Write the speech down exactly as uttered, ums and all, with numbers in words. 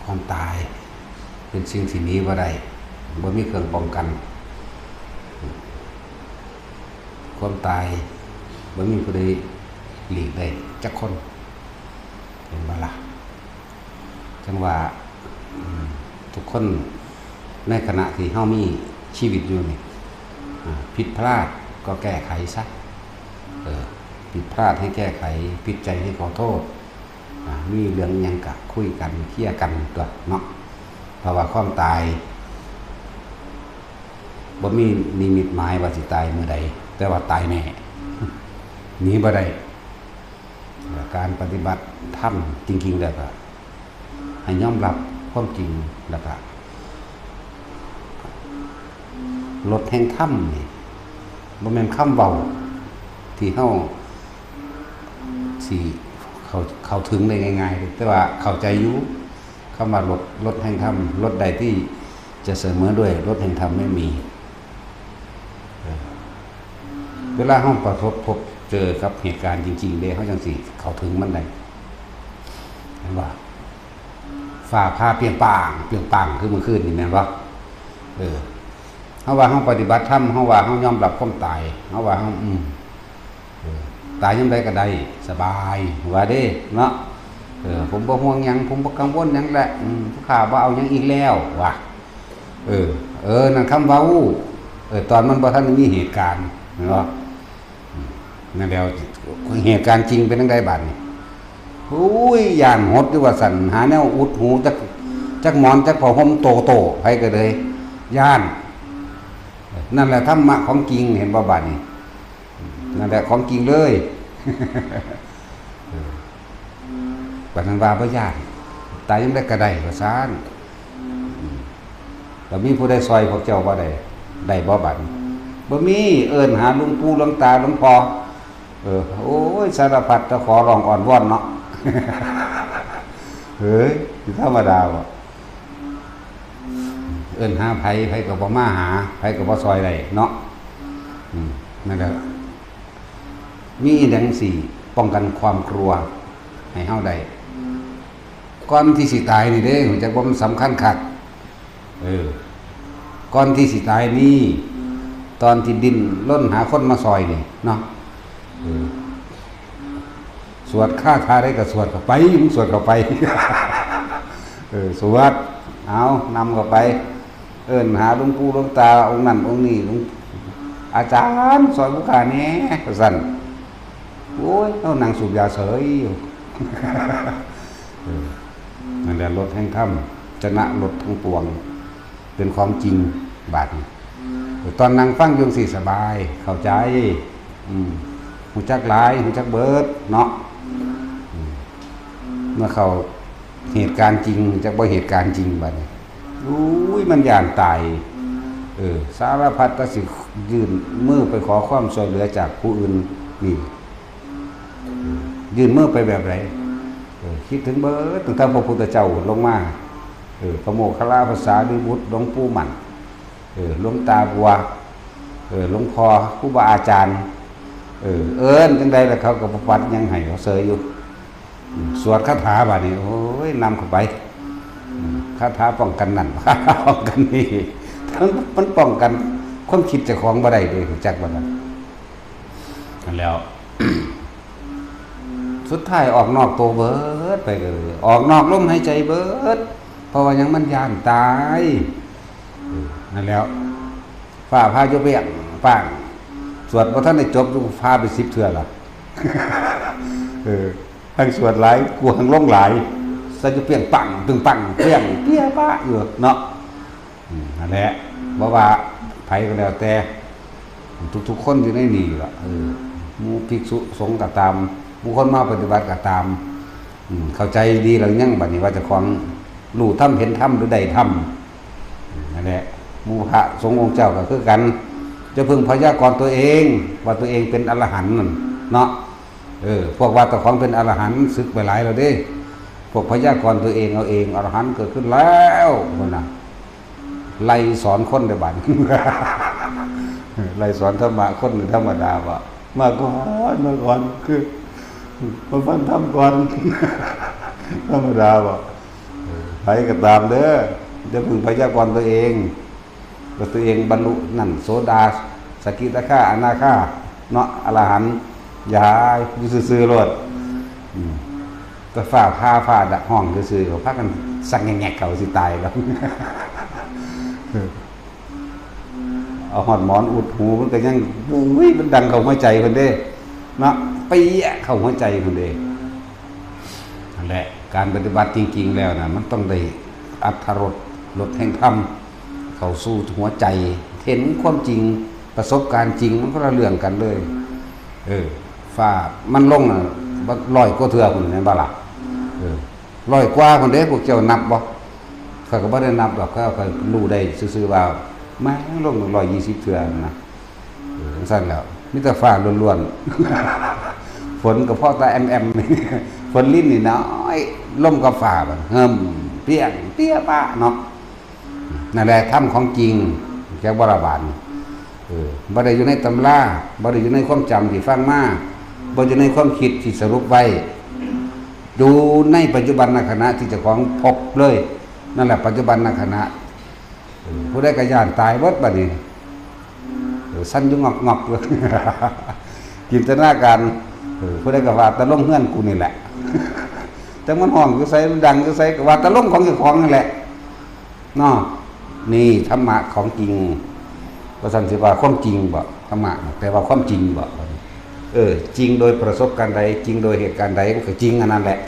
ความตายเป็นสิ่งที่หนีบ่ได้ บ่มีเครื่องป้องกัน ความตายบ่มีผู้ใดหลีกได้จักคน เห็นบ่ล่ะ จังว่า อืม ทุกคนในขณะที่เฮามีชีวิตอยู่นี่ อ่า ผิดพลาดก็แก้ไขซะ เออ ผิดพลาดให้แก้ไข ผิดใจให้ขอโทษ อ่า มีเรื่องอิหยังก็คุยกัน เคลียร์กันตั๊วเนาะ เพราะว่าความตาย บ่มีนิมิตหมายว่าสิตายมื้อใด แต่ว่าตายแน่ หนีบ่ได้ การปฏิบัติธรรมจริงๆแล้วก็ให้ยอมรับความจริง แล้วก็รสแห่งธรรมนี่บ่แม่นคำเว้าที่เฮาสิเข้า เข้าถึงได้ง่ายๆ แต่ว่าเข้าใจอยู่ คำว่ารส รสแห่งธรรม รสใดที่จะเสมอด้วยรสแห่งธรรมไม่มี เออ เวลาเฮาประสบพบเจอกับเหตุการณ์จริงๆเด้ เฮาจั่งสิเข้าถึงมันได้ เห็นบ่ ฟ้าผ่าเปรียงป้าง เปรียงป้าง คือเมื่อคืนนี่แม่นบ่ เออ เฮาว่าเฮาปฏิบัติธรรม เฮาว่าเฮายอมรับความตาย เฮาว่าเฮา อืม เออ ตายยามใดก็ได้ สบาย ว่าเด้ เนาะ เออ ผมบ่ห่วงหยัง ผมบ่กังวลหยังแหละ อืม ผู้ข้าบ่เอาหยังอีกแล้ว ว่า เออ เออ นั่นคำเว้า เออ ตอนมันบ่ทันได้มีเหตุการณ์ เนาะ อืม นั่นแหล้ว เหตุการณ์จริงเป็นจั่งใดบาดนี้ โอ้ย ย่านหดอยู่ว่าซั่น หาแนวอุดหู จัก จักหมอน จักผ้าห่มโตๆ ไผก็เลย ย่าน นั่นแหละธรรมะของจริง เห็นบ่บาดนี้ นั่นแหละของจริงเลย เออ ปานนั้นว่าบ่ย่าน ตายยามใดก็ได้ ว่าซั่น อืม แล้วมีผู้ใดซอยพวกเจ้าบ่ได้ ได้บ่บัดนี้ บ่มี เอิ้นหาหลวงปู่หลวงตาหลวงพ่อ เออ โอ้ย สารพัดจะขอร้องอ้อนวอนเนาะ เฮ้ย สิธรรมดาบ่ เอิ้นหาไผ ไผก็บ่มาหา ไผก็บ่ซอยได้เนาะ อืม นั่นแหละ มีอีหยังสิป้องกันความกลัวให้เฮาได้ ก่อนที่สิตายนี่เด้ รู้จักบ่ มันสำคัญคัก เออ ก่อนที่สิตายนี่ ตอนที่ดิ้นรนหาคนมาซอยนี่เนาะ เออ สวดคาถาใดก็สวดเข้าไป มึงสวดเข้าไป เออ สวด เอา นำเข้าไป เอิ้นหาหลวงปู่หลวงตาองค์นั้นองค์นี้ หลวง อาจารย์ซอยผู้ข้าแหน่ ว่าซั่น โอ้ย เฮานั่งสูบยาเสยอยู่ เออ นั่นแหละรสแห่งธรรม ชนะรสทั้งปวง เป็นของจริง บาดนี้ ตอนนั่งฟังอยู่จั่งซี้สบาย เข้าใจ อืม ฮู้จักหลาย ฮู้จักเบิด เนาะ อืม เมื่อเข้าเหตุการณ์จริง จักบ่เหตุการณ์จริง บาดนี้ อุ้ย มันย่านตาย เออ สารพัดแต่สิยื่นมือไปขอความช่วยเหลือจากผู้อื่น นี่ ยื่นมือไปแบบใด เออ คิดถึงเบิด ตั้งแต่พระพุทธเจ้าลงมา เออ พระโมคคัลลา พระสารีบุตร หลวงปู่มั่น เออ หลวงตาบัว เออ หลวงพ่อ ครูบาอาจารย์ เออ เอิ้นจั่งใดล่ะ เขาก็บ่ปัดหยังให้ เขาเสยอยู่ อืม สวดคาถาบาดนี้ โอ้ย นำเข้าไป อืม คาถาป้องกันนั่น คาถาป้องกันนี่ มันป้องกันความคิดเจ้าของบ่ได้เด้ รู้จักบ่ล่ะ นั่นแหล้ว สุดท้ายออกนอกตัวเบิดไปเลย ออกนอกลมหายใจเบิด เพราะว่าหยัง มันย้านตาย เออ นั่นแหล้ว ฟ้าผ่าอยู่เปรียงป้าง สวดบ่ทันได้จบ อยู่ฟ้าไปสิบเทื่อละ เออ ทั้งสวดหลาย กูหังลงหลาย ใส่อยู่เปรียงปัง ตึงปัง เปรียง เปี้ยปะอยู่เนาะ อืม นั่นแหละ บ่ว่าไผก็แล้วแต่ ทุกๆคนอยู่ในนี่ล่ะ เออ หมู่ภิกษุสงฆ์ก็ตาม หมู่คนมาปฏิบัติก็ตาม อืม เข้าใจดีแล้วยัง บัดนี้ว่าเจ้าของรู้ธรรมเห็นธรรมหรือได้ธรรม อืม นั่นแหละ หมู่พระสงฆ์องค์เจ้าก็คือกัน จะพึงพยากรณ์ตัวเอง ว่าตัวเองเป็นอรหันต์นั่นเนาะ เออ พวกว่าเจ้าของเป็นอรหันต์ สึกไปหลายแล้วเด้ พวกพยากรณ์ตัวเองเอาเอง อรหันต์เกิดขึ้นแล้ว พุ่นน่ะ ไล่สอนคนได้บัด ไล่สอนธรรมะคนนี่ธรรมดาบ่ มาก่อน มาก่อน คือ มาฟังธรรมก่อน ธรรมดาบ่ เออ ใครก็ตามเด้อ อย่าเพิ่งพยากรณ์ตัวเอง ว่าตัวเองบรรลุนั่นโสดา สกิทาคา อนาคา เนาะ อรหันต์ อย่าอยู่ซื่อๆโลด อืม แต่ฟ้าผ่าฟ้าดักห้องซื่อๆ เขาพากันสั่งแงกๆ เขาสิตายแล้ว เอาฮอดหมอนอุดหูมันก็ยัง อุ้ย มันดังเข้าหัวใจเพิ่นเด้ เนาะ เปี้ยะเข้าหัวใจเพิ่นเด้ นั่นแหละ การปฏิบัติจริงๆแล้วนะ มันต้องได้อรรถรส รสแห่งธรรม เข้าสู่หัวใจ เห็นความจริง ประสบการณ์จริง มันคนละเรื่องกันเลย เออ ฟ้ามันลงน่ะ ร้อยกว่าเทื่อพุ้นแม่นบ่ล่ะ เออ ร้อยกว่าพุ้นเด้ พวกเจ้านับบ่ ข้อยก็บ่ได้นับดอก ข้อยก็รู้ได้ซื่อๆว่า แม่งลงตั้งร้อยยี่สิบเทื่อนะ เออ จั่งซั้นแหล้ว มีแต่ฟ้าล้วนๆ ฝนก็พอแต่แอมๆ ฝนลินนี่น้อย ลมกับฟ้าบัดเฮิ่ม เปี้ยง เปี้ยปะเนาะ นั่นแหละธรรมของจริง จักบ่ละบาดนี้ เออ บ่ได้อยู่ในตำรา บ่ได้อยู่ในความจำที่ฟังมา บ่อยู่ในความคิดที่สรุปไว้ อยู่ในปัจจุบันขณะที่เจ้าของพบเลย นั่นแหละปัจจุบันขณะ เออ ผู้ใดก็ย้านตายเบิดบัดนี้ เออ สั่นอยู่งอกๆอยู่ จินตนาการ เออ ผู้ใดก็ว่าแต่ลมเฮือนกูนี่แหละ จักมันฮ้องอยู่ไส มันดังอยู่ไส ก็ว่าแต่ลมของเจ้าของนั่นแหละ เนาะ นี่ธรรมะของจริง ว่าซั่นสิว่าความจริงบ่ ธรรมะน่ะแปลว่าความจริงบ่ เออ จริงโดยประสบการณ์ใด จริงโดยเหตุการณ์ใด มันก็จริงอันนั้นแหละ